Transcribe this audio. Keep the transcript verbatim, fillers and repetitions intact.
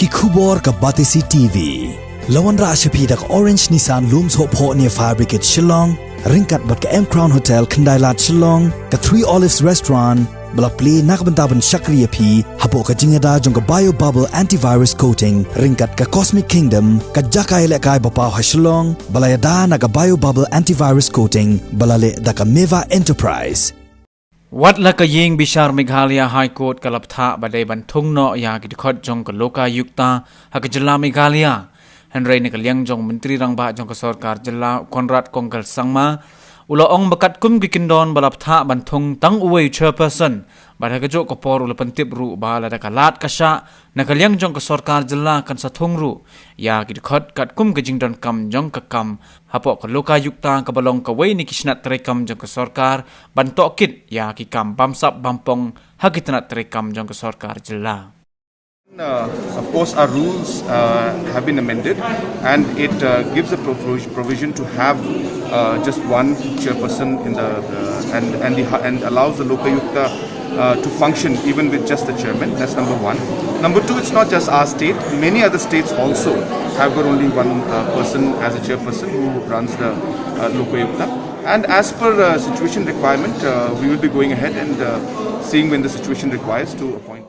Ki khubor ka Batesi T V. La wanrah sha phi da ka Orange Nissan Lum Sohphoh near Fire Brigade Shillong, ryngkat bad ka M Crown Hotel Khyndailad Shillong, ka Three Olives Restaurant, ba la plie na ka bynta ban shakri ïa phi hapoh ka jingïada jong ka Bio Bubble Antivirus Coating, ryngkat ka Cosmic Kingdom, ka jaka ïalehkai ba paw ha Shillong, ba la ïada na ka Bio Bubble Antivirus Coating, ba la leh da ka Meva Enterprise. Wat la ka ïing bishar Meghalaya High Court ka la bthah ba dei ban thung noh ïa ki dkhot jong ka Lokayukta ha ka jylla Meghalaya. Hynrei na ka liang jong Myntri Rangbah jong ka Sorkar Jylla Conrad Kongkal Sangma, u la ong ba katkum ki kyndon ba la bthah ban thung tang uwei u chairperson, bad ha kajuh ka por u la pyntip ruh ba lada ka lad ka shah, na ka liang jong ka Sorkar Jylla kan sa thung ruh ïa ki dkhot katkum ka jingdonkam jong ka kam hapoh ka Lokayukta kaba long kawei na ki shnat treikam jong ka sorkar ban tohkit ïa ki kam bamsap bampong ha ki tnat treikam jong ka Sorkar Jylla. Uh, of course, our rules uh, have been amended, and it uh, gives a provision, provision to have uh, just one chairperson in the uh, and and the and allows the Lokayukta uh, to function even with just the chairman. That's number one. Number two, it's not just our state. Many other states also have got only one uh, person as a chairperson who runs the uh, Lokayukta. And as per uh, situation requirement, uh, we will be going ahead and uh, seeing when the situation requires to appoint.